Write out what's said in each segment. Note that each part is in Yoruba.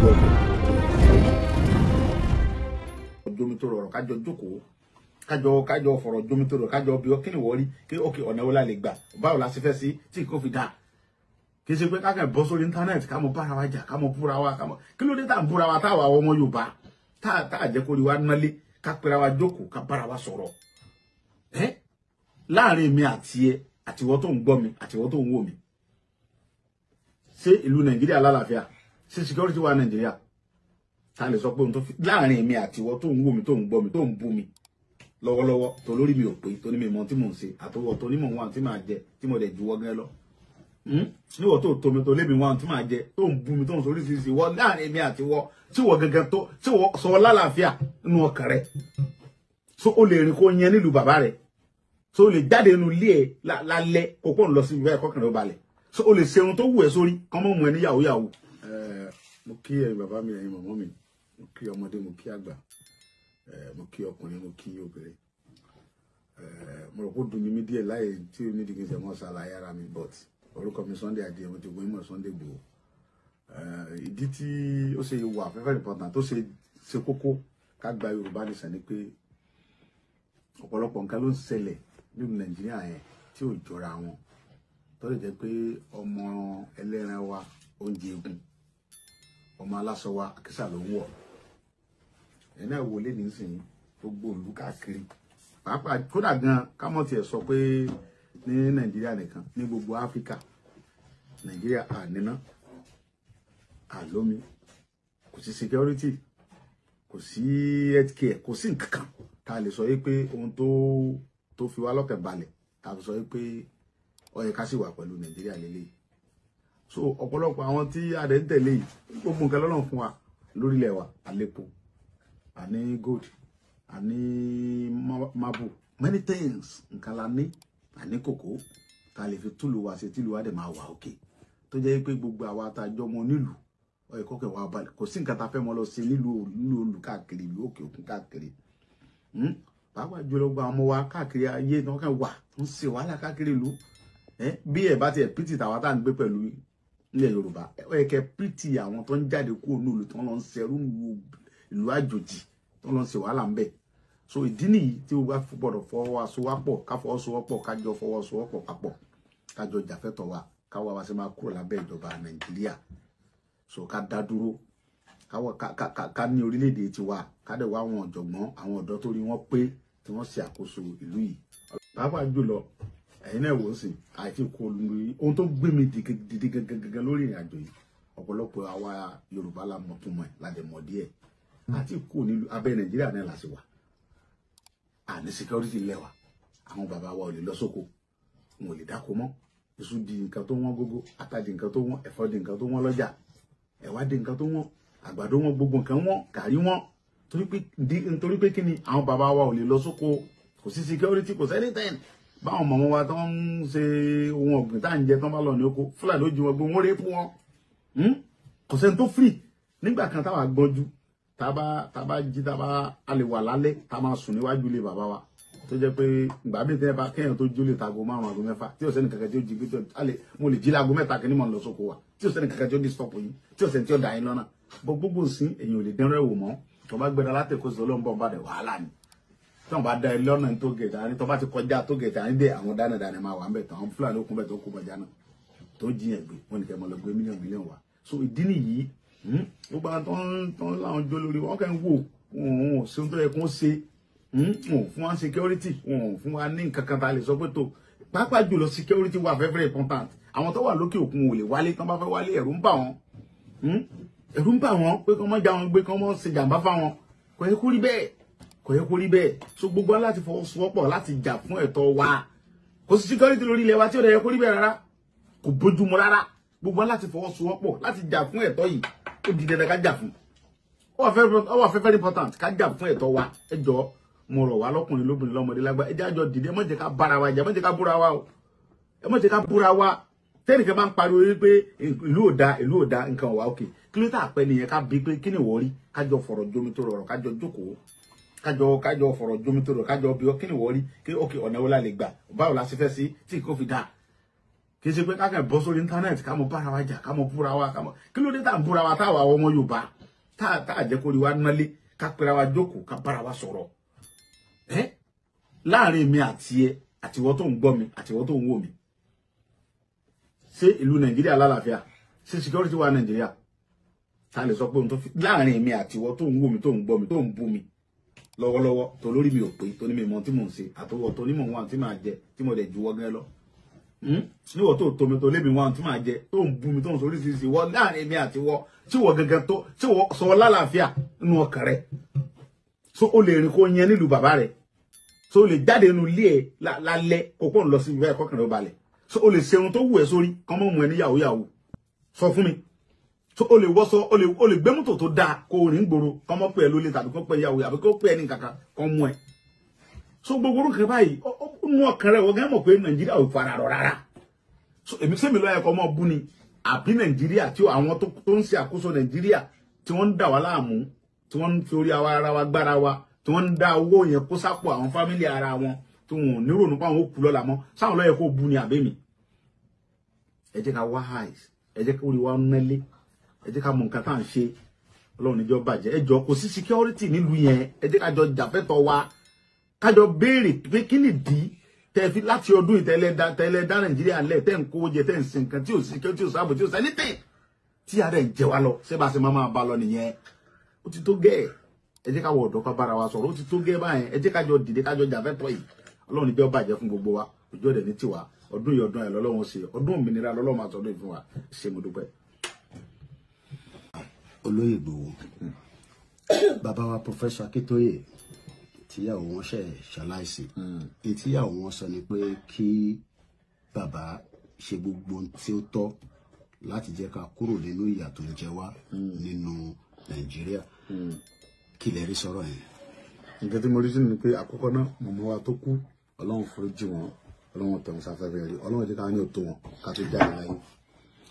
Ọkọ̀ Jomitoro ọ̀rọ̀, kájọ jókòó, kájọ fọ̀rọ̀ jomitoro, kájọ bí ọ kí ni wọ́n rí kí ókè ọ̀nà wo la lè gbà, báwo la ṣe fẹ́ sí tí nǹkan fi dáa. Kì í ṣe pé kákan bọ́ sórí íńtánẹ́ẹ̀tì, ká mọ bára wa jà, ká mọ búra wa, ká mọ kí ló dé tá à ń búra wa, táwa ọmọ Yorùbá tá à jẹ́ kó rí wa nálé, ká pera wa jókòó, ká bára wa sọ̀rọ̀. Ẹ́ láàrin mi àti ẹ, àtiwọ́ tó ń gbọ́ mi, àtiwọ́ tó ń wò mí, ṣé ìlú Nàìjíríà lálàáfíà? Ṣé security wà Nàìjíríà? Ta lè sọ pé ohun tó fi láàrin mi àtiwọ́ tó ń wò mí, tó ń gbọ́ mi, tó ń bú mi lọ́wọ́lọ́wọ́, tó lórí mi ò pé, tó ní mi mọ tí mò ń ṣe, àtọwọ́ tó ní mò ń wá tí màá jẹ, tí mo dẹ̀ juwọ́ gẹ́ lọ níwọ̀ tó tó mi, tó lébi wọn tí màá jẹ, tó ń bú mi, tó ń sọ oríṣiríṣi, wọ láàrin mi àtiwọ́ tí wọ́ gẹ́gẹ́ tó tí wọ́ sọ lálàáfíà nínú ọkàn rẹ̀, so o lè rìn kó yẹn nílùú bàbá rẹ̀, so o lè jáde nínú ilé ẹ̀ lálẹ́ kó pọ̀ ń lọ sí ibẹ̀ kọkànlá ó balẹ̀, so o lè ṣe ohun tó wù ẹ́ sórí kọ́ mọ́ mu ẹ ní yahoo yahoo. Mo kí ẹ̀yin bàbá mi, ẹ̀yin màmá mi, mo kí ọmọdé, mo kí àgbà, mo kí ọkùnrin, mo kí obìnrin. Mo rò pé ó dùn ní mí díẹ̀ láì tí ó ní dìgbìn sẹ̀mọ́ ṣàlàyé ara mi, but orúkọ mi Sunday Adéyẹmọ, tí gbọ́n mọ̀ Sunday Igboho. Ìdí tí ó ṣe wà very important, tó ṣe ṣe kókó ká gba Yorùbá nation ni pé ọ̀pọ̀lọpọ̀ nǹkan ló ń ṣẹlẹ̀ nínú Nàìjíríà yẹn tí ò jọra wọn, tó lè jẹ́ pé ọmọ ẹlẹ́ran wa oúnjẹ egun, ọmọ aláṣọ wa àkísà ló ń wọ̀. Ẹ̀ náà wọlé nísìnyí gbogbo ìlú káàkiri, pàápàá kódà gan ká mọ̀ tiẹ̀ sọ pé ní Nàìjíríà nìkan, ní gbogbo Áfíríkà, Nàìjíríà àníná àlómi, kò sí security, kò sí healthcare, kò sí nǹkan kan tá a lè sọ yìí pé ohun tó fi wá lọ́kàn balẹ̀, tá a fi sọ yìí pé ó yẹ ká sì wà pẹ̀lú Nàìjíríà lélẹ́yìí. So ọ̀pọ̀lọpọ̀ àwọn tí a dẹ̀ ń tẹ̀lé yìí, gbogbo nǹkan lọ́nà fún wa lórílẹ̀ wa, àlépo, àní gold, àní marble, many things nǹkan la ní, àní kòkó tá a lè fi túlù wa ṣe, tílù wa dẹ̀ máa wà òkè, tó jẹ́ pé gbogbo àwa tá a jọ mọ nílùú ó yẹ kọ́kẹ́ wa balẹ̀. Kò sí nǹkan tá a fẹ́ mọ lọ sí nílùú olù káàkiri, ìlú òkè òkun káàkiri, pàápàá jùlọ gba ọmọ wa káàkiri ayé tí wọ́n kàn wà ń ṣe wàhálà káàkiri ìlú. Bí ẹ̀ bá tiẹ̀ pìtì tàwa tá à ń gbé pẹ̀lú ilẹ̀ Yorùbá, ó yẹ kẹ́ pìtì àwọn tó ń jáde kúrò nílùú, tó ń lọ ń ṣerú ìlú àjòjì, tó ń lọ ń ṣe wàhálà ń bẹ̀. So ìdí nìyí tí o bá gbọ́dọ̀ fọwọ́sowọ́pọ̀, ká fọwọ́sowọ́pọ̀, kájọ fọwọ́sowọ́pọ̀ papọ̀, kájọ jàfẹ́tọ̀ wa, káwa wa ṣe máa kúrò lábẹ́ ìjọba Nàìjíríà. So ká dá dúró, ká ní orílẹ̀-èdè tiwa, ká dẹ̀ wá àwọn ọ̀jọ̀gbọ́n, àwọn ọ̀dọ́ tó rí wọn pé tí wọ́n ṣe àkóso ìlú yìí. Pàápàá jùlọ ẹ̀yin náà wò ó sìn àti kò lórí ohun tó gbé mi dìde gangan lórí ìrìn àjò yìí. Ọ̀pọ̀lọpọ̀ àwa Yorùbá la mọ̀ tún mọ̀ ẹ̀ la dẹ̀ mọ̀ díẹ̀, àti kò nílùú abẹ́ Nàìjíríà náà la sì wà. Àní security ilẹ̀ wa, àwọn bàbá wa ò lè lọ sóko, wọn ò lè dáko mọ́, iṣu di nǹkan tó wọ́n gógó, ata di nǹkan tó wọ́n, ẹ̀fọ́ di nǹkan tó wọ́n lọ́jà, ẹ̀wà di nǹkan tó wọ́n, àgbàdo wọ́n, gbogbo nǹkan wọ́n, gàrí wọ́n. Nítorí pé kí ni àwọn bàbá wa ò lè lọ sóko, kò sí security, kò sí anything. Báwọn mọ̀mọ́ wa tó ń ṣe ohun ọ̀gbìn tá à ń jẹ tán bá lọ ní oko, Fúlàní ó jí wọn gbé, wọn rèé fún wọn. Kò sẹ́ni tó free. Nígbà kan táwa gbọ́njú, tá bá jí, tá bá a lè wà lálẹ́, tá máa sùn níwájú ilé bàbá wa, tó jẹ́ pé ìgbà míì tẹ́ bá kéèyàn tó jí lè tago 5, aago 6, tí ò sẹ́ni kankan tí ó jí gbé, tí ó lè mo lè jí láago 3 kí ni mò ń lọ sóko wa, tí ò sẹ́ni kankan tí ó disturb yín, tí ò sẹ́ni tí ó dà yín lọ́nà. Bọ́ gbogbo sí èyàn ò lè dẹ́rẹ́ wò mọ́. Tó bá gbéra látẹ̀kọ́ sọ ló ń bọ̀ bá dẹ̀ wàhálà ni, tí wọ́n bá da ẹ lọ́nà tó gẹ̀ẹ́tà ní, tó bá ti kọjá tó gẹ̀ẹ́tà ní dé, àwọn dánadáná máa wà ń bẹ̀ tán, àwọn Fúlàní ó kún bẹ̀ tó kó bọjá náà tó jiyàn gbé wọn nìkan mọ̀ lọ gbé mílíọ̀nù mílíọ̀nù wá. So ìdí nìyí, gbogbo àwọn tó ń láwọn jó lórí wọn kàn ń wò wọn ò ṣe ohun tó yẹ kó ṣe, wọn ò fún wa security, wọn ò fún wa ní nǹkan kan tá a lè sọ pé tó, pàápàá jùlọ security wà very very important. Àwọn tó wà lókè òkun ò lè wálé, tán bá fẹ́ wálé ẹ̀rù ń bà wọ́n, ẹ̀rù ń bà wọ́n pé kán mọ́ já wọn gbé, kán mọ́ ṣe jàǹbá fáwọn. Kò yẹ kó rí bẹ́ẹ̀, kò yẹ kó rí bẹ́ẹ̀. So gbogbo wa láti fọwọ́sowọ́pọ̀ láti jà fún ẹ̀tọ́ wa. Kò sí security lórí ilẹ̀ wa tí ò dẹ̀ yẹ kó rí bẹ́ẹ̀ rárá, kò bójúmu rárá. Gbogbo wa láti fọwọ́sowọ́pọ̀ láti jà fún ẹ̀tọ́ yìí, ó di dandan ká jà fún. Ó wà very important ká jà fún ẹ̀tọ́ wa. Ẹ jọ̀ọ́, mo rọ̀ wá lọ́kùnrin, lóbìnrin, lọ́mọdé, lágbà, ẹ jẹ́ àjọ dìde. Ẹ má jẹ́ ká bára wa jà, ẹ má jẹ́ ká búra wa o, ẹ má jẹ́ ká búra wa. Tẹ́nìkan bá ń pariwo wípé ìlú ò da, ìlú ò da, nǹkan ò wá òkè, kí ló tà pẹ́ nìyẹn? Ká bí pé kí ni wọ́n rí, kájọ fọ̀rọ̀ jomi tó rọrọ̀, kájọ jókòó, kájọ fọ̀rọ̀ jomi tó rọrọ̀, kájọ bí ọ kí ni wọ́n rí kí òkè ọ̀nà wo la lè gbà, báwo la ṣe fẹ́ sí tí nǹkan fi dáa. Kì í ṣe pé kákan bọ́ sórí íńtánẹ́ẹ̀tì ká mọ bára wa jà, ká mọ búra wa, ká mọ kí ló dé tá à ń búra wa, táwa ọmọ Yorùbá tá à jẹ́ kó rí wa nálé, ká pera wa jókòó, ká bára wa sọ̀rọ̀. Ẹ́ láàrin mi àti ẹ, àtiwọ́ tó ń gbọ́ mi, àtiwọ́ tó ń wò mí, ṣé ìlú Nàìjíríà lálàáfíà? Ṣé security wà Nàìjíríà? Ta lè sọ pé ohun tó fi láàrin mi àtiwọ́ tó ń wò mí, tó ń gbọ́ mi, tó ń bú mi lọ́wọ́lọ́wọ́, tó lórí mi ò pé, tó ní mi mọ tí mò ń ṣe, àtọwọ́ tó ní mò ń wà tí màá jẹ, tí mo dẹ̀ juwọ́ gẹ́ lọ. Níwọ̀ tó tomi tó lémi wọn tí màá jẹ, tó ń bú mi, tó ń sọ oríṣiríṣi, wọ́n láàrin mi àtiwọ́ tí wọ́n gangan tó tí wọ́n sọ lálàáfíà nínú ọkàn rẹ̀. So o lè rìn kó yẹn nílùú bàbá rẹ̀, so o lè jáde nínú ilé ẹ̀ lálẹ́ kó pọ̀ ń lọ sí ibi báyìí kọ́kànlá ó balẹ̀, so o lè ṣe ohun tó wù ẹ́ sórí kọ́ mọ́ mu ẹ ní yahoo yahoo, sọ fún mi. So o lè wọ́sọ, o lè gbé mọ́tò tó dáa kó o rìn gbòòrò kọ́ mọ́ pé ẹ lólè tàbí kó pé yahoo àbí kó pé ẹ ní kankan kọ́ mú ẹ. So gbogbo orúkẹ báyìí nú ọkàn rẹ̀ wọ́n gẹ́ mọ̀ pé Nàìjíríà ò fara rọ̀ rárá. So èmi sẹ́mi lọ́yẹ̀ kọ́ mọ́ bú ni àbí Nàìjíríà tí àwọn tó ń ṣe àkóso Nàìjíríà tí wọ́n ń dà wá láàmú, tí wọ́n ń fi orí ara wa gbára wa, tí wọ́n ń dá owó yẹn kó sápò àwọn fámílì ara wọn, tí wọn ò ní rònú pa àwọn òkú lọ́la mọ́, sáwọn lọ́yẹ̀ kó bú ni àbí mi. Ẹ jẹ́ ká wá eyes, ẹ jẹ́ ká orí wa nálé, ẹ jẹ́ ká mọ nǹkan tá à ń ṣe. Ọlọ́run níjọ́ bàjẹ́. Ẹ jọ, kò sí security nílùú yẹn. Ẹ jẹ́ ká jọ jàfẹ́tọ̀ wa, ká jọ béèrè pé kí nìdí tẹ́ fi láti ọdún ìtẹ́lẹ̀ dá Nàìjíríà lẹ̀, tẹ́ ń kówó jẹ, tẹ́ ń sin nǹkan tí ò sí security, tí ò sáàbò, tí ò sẹ́nítì, tí ara ẹ̀ ń jẹ wá lọ. Ṣé bá ṣe máa bá lọ nìyẹn? Ó ti tó gẹ́ẹ̀. Ẹ jẹ́ ká wọ ọ̀dọ́ ká bára wa sọ̀rọ̀. Ó ti tó gẹ́ẹ̀ báyẹn. Ẹ jẹ́ ká jọ dìde, ká jọ jàfẹ́tọ̀ yìí. Ọlọ́run níjọ́ bàjẹ́ fún gbogbo wa. Ojú ọ̀dẹ̀ ní tiwa. Ọdún yìí ọdún ẹ̀ lọ́lọ́run ṣe, ọdún òmìnira lọ́lọ́run máa sọdún ìfún wa. Ṣé mo dúpẹ́. Olóyè Ìgbòho, bàbá wa Professor Akíntóyè, tíyàwó wọn ṣe ṣaláìsí, tíyàwó wọn sọ ni pé kí bàbá ṣe gbogbo ohun tí ó tọ́ láti jẹ́ ká kúrò nínú ìyà tó ń jẹ wá nínú Nàìjíríà. Kí lẹ rí sọ̀rọ̀ yẹn? Nǹkan tí mo rí sí ni pé àkọ́kọ́ náà, mọ̀mọ́ wa tó kú, Ọlọ́run foríjì wọn, Ọlọ́run tẹ̀wọ̀n sáfẹ́fẹ́ rí, Ọlọ́run jẹ́ ká ní òtó wọn ká tó jáde láyé.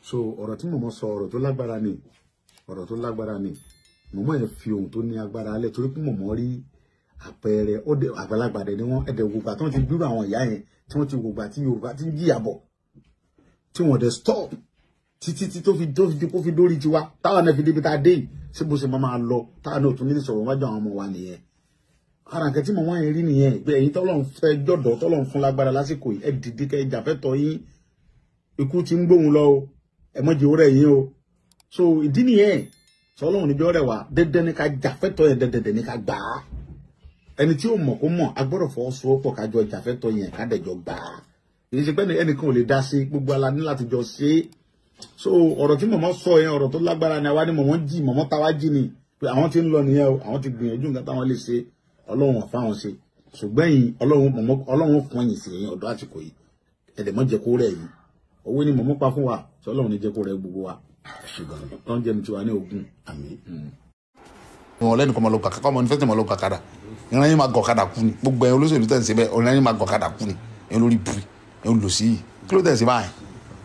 So ọ̀rọ̀ tí mọ̀mọ́ sọ, ọ̀rọ̀ tó lágbára ni, ọ̀rọ̀ tó lágbára ni. Mọ̀mọ́ yẹn fi ohun tó ní agbára alẹ́, torí pé mọ̀mọ́ rí àpẹẹrẹ ó dé àgbàlagbà dẹ̀ ni wọ́n. Ẹ̀dẹ̀ ògbà tí wọ́n ti dúró àwọn ìyá yẹn, tí wọ́n ti wògbà tí Yorùbá ti ń jìyà bọ̀, tí wọ́n dẹ̀ stop títí tí tó fi kó fi dórí tiwa, táwọn náà fi débi tá a dé yìí. Ṣé bó ṣe máa lọ táwọn náà tún ní sọ̀rọ̀ wájú àwọn ọmọ wa nìyẹn? Ara nǹkan tí mọ̀mọ́ yẹn rí nìyẹn, pé ẹ̀yin tọ́lọ́run fẹ́ jọ̀dọ̀, tọ́lọ́run fún lágbára lásìkò yìí, ẹ dìde kẹ́ ẹ jàfẹ́tọ̀ yín. Ikú ti ń gbóhùn lọ o, ẹ mọ̀ jẹ́ òórẹ̀ yín o. So ìdí nìyẹn, sọlọ́run níjọ́ rẹ̀ wá dandan ní ká jàfẹ́tọ̀ yẹn, dandan ní ká gbà á. Ẹni tí ó mọ̀ kó mọ̀, a gbọ́dọ̀ fọwọ́sowọ́pọ̀ ká jọ jàfẹ́tọ̀ yẹn, ká dẹ̀jọ gbà á. Kì í ṣe pé ẹnìkan ò lè dá sí, gbogbo ala ní láti jọ ṣe é. So ọ̀rọ̀ tí mọ̀mọ́ sọ yẹn, ọ̀rọ̀ tó lágbára ni. Àwa ni mọ̀mọ́ jí, mọ̀mọ́ táwa jí ni pé àwọn ti ń lọ nìyẹn o, àwọn ti gbìyànjú nǹkan táwọn lè ṣe, Ọlọ́run fáwọn ṣe. Ṣùgbọ́n yìí Ọlọ́run fún ẹ̀yìn sí ẹ̀yìn ọ̀dọ́ àsìkò yìí, ẹ̀dẹ̀ mọ́ jẹ́ kó rẹ̀ yìí. Owó ni mọ̀mọ́ pa fún wa, tí Ọlọ́run ní jẹ́ kó rẹ̀ gbogbo wa. Ọlọ́run jẹ́ mi tiwa ní ogun. Àmín. Wọn lẹ́nu kọ́ máa lọ kàkà, kọ́ máa ní fẹ́sẹ̀ máa lọ kàkàdà, ìran yín máa gọ̀kadà kú ni. Gbogbo ẹ̀yin olóṣèlú tẹ̀ ń ṣe bẹ́ẹ̀, ìran yín máa gọ̀kadà kú ni. Ẹ̀yin lórí bu, ẹ̀yin lòsí yìí, kí ló tẹ̀ ń ṣe báyìí?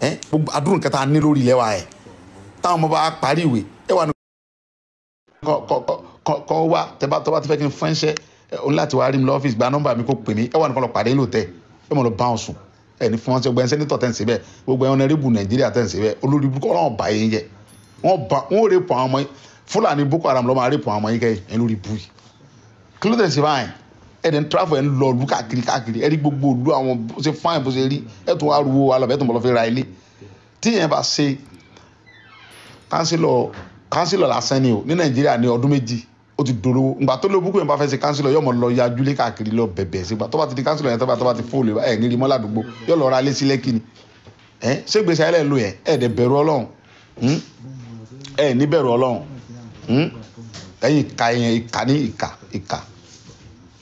Ẹ̀ gbogbo adúrún kẹta ní lórí ilẹ̀ wa ẹ̀ táwọn ọmọ bá parí ìwé ẹ̀ wà ní kọ́ wá tẹ́bá tọ́ba ti fẹ́ kí n fẹ́ńṣẹ́ òun láti wá rí mi lọ́fíìsì, gba nọ́mbà mi kó pè mí. Ẹ̀ wà ní kọ́ lọ pàdé lóòótẹ́ ẹ̀ mọ̀ lọ bá wọn sùn. Ẹ̀ ní fún wọn ṣe gbogbo ẹ̀ sẹ́nitọ̀ tẹ̀ ń ṣe bẹ́ẹ̀, gbogbo ẹ̀ ọ̀nẹ́rìbù Nàìjíríà tẹ̀ ń ṣe bẹ́ẹ̀, olórí burúkú Ọlọ́run bá yín jẹ. Wọ́n rèpọ̀ àwọn ọmọ yín. Fúlàní Boko Haram ló máa rèpọ̀ àwọn ọmọ yín kẹ́yìn. Ẹ̀ lórí bu yìí, kí ló tẹ̀ ṣe báyìí? Ẹ̀ dẹ̀ ń tráfù, ẹ̀ ń lọ ìlú káàkiri káàkiri, ẹ̀ rí gbogbo ìlú àwọn bó ṣe fáìn bó ṣe rí, ẹ̀ tún wá ruwó wa lọ ẹ̀ tún bọ̀ lọ fi ra ilé. Tí yẹn bá ṣe kánsílọ̀ lásán ni o ní Nàìjíríà ní ọdún méjì ó ti dolówó. Ìgbà tó lóbùkún yẹn bá fẹ́ ṣe kánsílọ̀, yóò mọ̀ lọ yajúlé káàkiri lọ bẹ̀bẹ̀ sí. Ìgbà tó bá ti di kánsílọ̀ yẹn, tó bá ti fóòlù ẹ̀ ní rí mọ́ ládùúgbò, yóò lọ ra ilé sí Lẹ́kì ni. Ẹ̀ ṣé gbèsè ayẹlẹ̀ lò yẹn? Ẹ̀ dẹ̀ bẹ̀rù Ọlọ́run, ẹ̀ ní bẹ̀rù Ọlọ́run. Ẹ̀yin ìka yẹn, ìka ní ìka ìka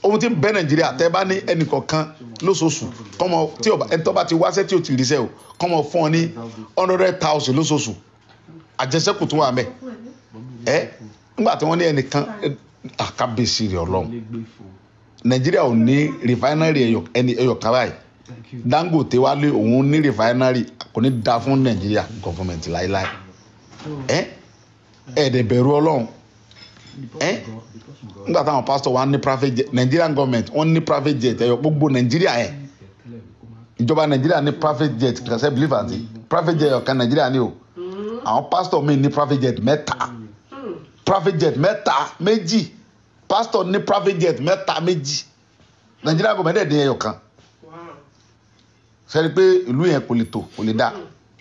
ohun tí ń bẹ Nàìjíríà. Tẹ́ bá ní ẹnìkọ̀ọ̀kan lóṣooṣù kọ́mọ tí ẹni tó bá ti wáṣẹ́ tí ò ti ríṣẹ́ o, kọ́mọ fún ọ ní 100,000 lóṣooṣù, àjẹsẹ́kù tó wà mẹ́ ẹ. Nígbà tí wọ́n ní ẹnìkan àkàbèsí rẹ̀ Ọlọ́run, Nàìjíríà ò ní rìfáínárì ẹyọ kan báyìí. Dangote wá lé òun ní rìfáínárì, kò ní da fún Nàìjíríà gọ́fọ̀mẹ̀ntì láéláé. Ẹ ẹ dẹ̀ bẹ̀rù Ọlọ́run. Ẹ nígbà táwọn pásítọ̀ wa ní private jet, Nigerian government wọ́n ní private jet ẹ̀yọ gbogbo Nàìjíríà ẹ̀. Ìjọba Nàìjíríà ní private jet kan, ṣe believe àǹtí, private jet ọ̀kan Nàìjíríà ní o. Àwọn pásítọ̀ míì ní private jet mẹ́ta, private jet mẹ́ta, méjì. Pásítọ̀ ní private jet mẹ́ta, méjì. Nàìjíríà gọ̀mẹ̀dẹ̀ dín ẹyọ kan. Sẹ́ni pé ìlú yẹn kò lè tò, kò lè dá.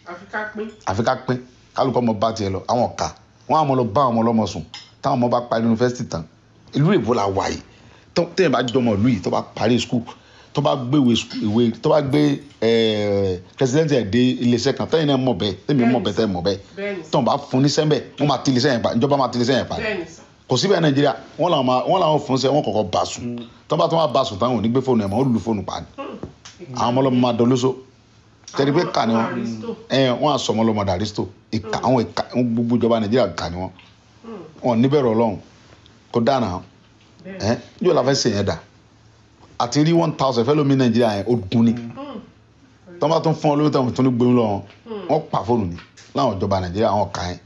Àfi ká pín. Àfi ká pín, kálukọ́ ọmọ bá tiẹ̀ lọ. Àwọn ọ̀ka wọn àwọn ọmọ lọ bá àwọn ọmọ ọlọ́mọ sùn. Táwọn ọmọ bá parí yunifásitì tán, ìlú èbó la wà yìí. Téèyàn bá jọmọ ìlú yìí, tó bá parí school, tó bá gbé ìwé, tó bá gbé president ẹ̀ dé iléeṣẹ́ kan, tẹ́yìn náà mọ̀ bẹ́ẹ̀, tẹ́mi mọ̀ bẹ́ẹ̀, tẹ́yìn mọ̀ bẹ́ẹ̀, Bẹ́ẹ̀ni. tó ń bá fún ní sẹ́ńbẹ̀, wọ́n máa ti iléeṣẹ́ yẹn pa, ìjọba máa ti iléeṣẹ́ yẹn pa. Bẹ́ẹ̀ni sà. Kò síbẹ̀ Nàìjíríà. Wọ́n làwọn fún sẹ́, wọ́n kọ̀kọ́ bá sùn. Tó bá tó wá bá sùn táwọn ò ní gbé fóònù ẹ̀ mọ́, ó lu fóònù pa ni. Àwọn ọmọ ọlọ́mọ máa dọlóso tẹ́lẹ̀ pé kà ni wọ́n. Aristo. Ẹ wọ́n á sọ ọmọ ọlọ́mọ dàrísítò. Ìkà, àwọn ìkà, gbogbo ìjọba Nàìjíríà kà ni wọ́n. Wọn níbẹ̀rù Ọlọ́run kò dáná. Ẹ yóò la fẹ́ sè yẹn dà àti rí 1,000 fẹ́ lómi Nàìjíríà yẹn, ó dun ni. Tọ́ bá tún fún ọ lórí, tọ́ tún ní gbóyún lọ, wọn pa fóònù ni láwọn ìjọba Nàìjíríà, àwọn kà yẹn.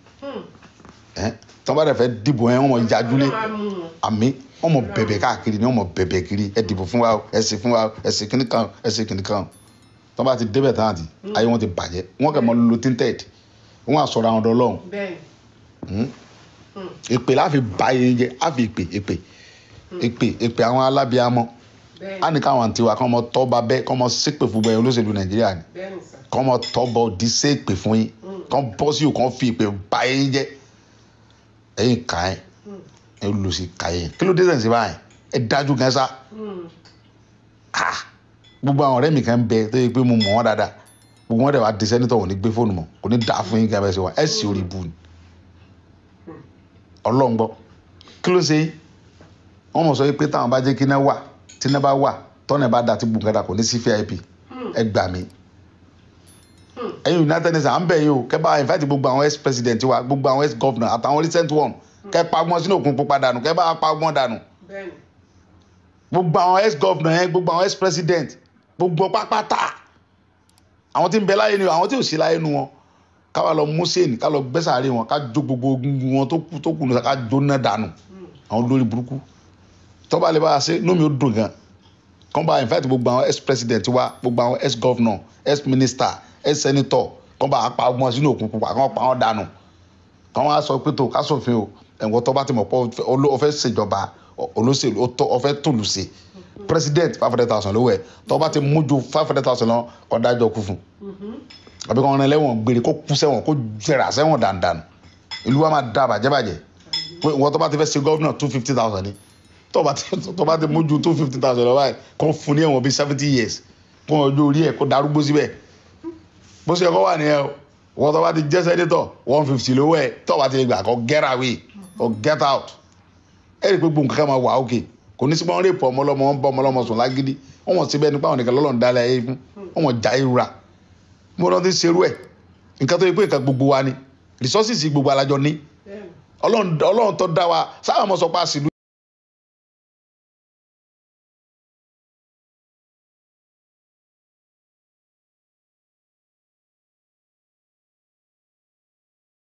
Ẹ tọ́ bá dẹ̀ fẹ́ dìbò yẹn, wọ́n mọ̀ yájúlé. Ọlọ́run á mú wọn. Àmì wọ́n mọ̀ bẹ̀bẹ̀ káàkiri ni, wọ́n mọ̀ bẹ̀bẹ̀ kiri: ẹ dìbò fún wa o, ẹ ṣe fún wa o, ẹ ṣe kíní kan o, ẹ ṣe kíní kan o. Tọ́ bá ti débẹ̀ tán, àti ayé wọn ti bàjẹ́, wọ́n kẹ́ mọ́ lo tinted, wọ́n á sọ̀rọ̀ àwọn ọ̀dọ́ Ọlọ́run. Èpè láfi bá yẹn jẹ, á fi èpè, èpè, èpè, èpè àwọn alábíàmọ. Á ní káwọn àǹtí wa kọ́ ọmọ tọ́ bá bẹ́, kọ́ ọmọ ṣépè fún bẹ́ẹ̀ olóṣèlú Nàìjíríà ni. Bẹ́ẹ̀ni sà. Kọ́ ọmọ tọ́ bọ́ di ṣépè fún yín, kọ́ bọ́ sí òkàn fi èpè bá yín jẹ́. Ẹ̀yin kà ẹ́, ẹ lù sí kà yín. Kí ló dé sẹ̀ ń ṣe báyìí? Ẹ dájú gan sá. Ah, gbogbo àwọn ọ̀rẹ́ mi kan bẹ tó yẹ pé mo mọ̀ wọ́n dáadáa, gbogbo wọn dẹ̀ wá di senator, wọn ò ní gbé fóònù mọ́. Kò ní dáa fún yín. Gan bẹ́ẹ̀ ṣe wà, ẹ̀ sì orí ibu ni. Ọlọ́run gbọ́, kí ló ṣe yín? Wọ́n mọ̀ sọ pé táwọn bá jẹ́ kí iná wà, tí iná bá wà, tọ́nà bá da, tí gbòǹkàdà kò ní sí VIP. Ẹ gbà mí. Ẹ̀yin United Nations, à ń bẹ̀ yín o, kẹ́ bá invite gbogbo àwọn ex president wa, gbogbo àwọn ex governor àtàwọn recent one, kẹ́ pa wọ́n sínú òkun pupa dànù, kẹ́ bá pa wọ́n dànù. Gbogbo àwọn ex governor yẹn, gbogbo àwọn ex president, gbogbo pápátá, àwọn tí ń bẹ láyé ni, àwọn tí ò sí láyé nu wọn, ká wá lọ mú sèèni, ká lọ gbẹ́sàárè wọn, ká jó gbogbo ogun wọn tó kù nù, ká jóná dànù. Àwọn olórí burúkú, tọ́ba lè bá a ṣe, inú mi ó dùn gan. Kọ́n bá invite gbogbo àwọn ex president wa, gbogbo àwọn ex governor, ex minister, ex senator, kọ́n bá pa wọn sínú òkun pupa, kọ́n pa wọn dànù. Kọ́n wá sọ pé tó ká sófin o, ẹ̀wọ̀n tó bá ti mọ̀ pé ó fẹ́ ṣèjọba olóṣèlú, ó fẹ́ tòlù ṣe president, 500,000 lówó ẹ̀. Tó bá ti mú ju 500,000 lọ, kó dájọ́ kú fún àbí kó rán lẹ́wọ̀n gbére, kó kú sẹ́wọ̀n, kó jẹrà sẹ́wọ̀n dànù. Ìlú wa máa da bàjẹ́ bàjẹ́. Pé ìwọ tó bá ti fẹ́ ṣe gómìnà, 250,000 ni. Tó bá ti mú ju 250,000 lọ báyìí, kó fún ní ẹ̀wọ̀n bíi 70 years, kó ọjọ́ orí ẹ̀ kó darúgbó síbẹ̀. Bó ṣe kọ́ wà nìyẹn o. Ìwọ tó bá ti jẹ́ senator, 150 lówó ẹ̀. Tó bá ti lè gbà, kó get away or get out. Ẹ rí i pé gbogbo nǹkan kan máa wà òkè, kò ní sí pé wọ́n rape ọmọ ọlọ́mọ, wọ́n bá ọmọ ọlọ́mọ sùn lágídí, wọ́n wọ́n síbẹ̀ nípa àwọn nìkan lọ́lọ́run dálẹ̀ ayé fún wọ́n, wọ́n já ìrora mo lọ́ ti ṣerú ẹ̀. Nǹkan tó yẹ pé nǹkan gbogbo wa ni, resources gbogbo alájọ ní. Ọlọ́run tó dá wa sábà mọ̀ sọ pé àṣìlú.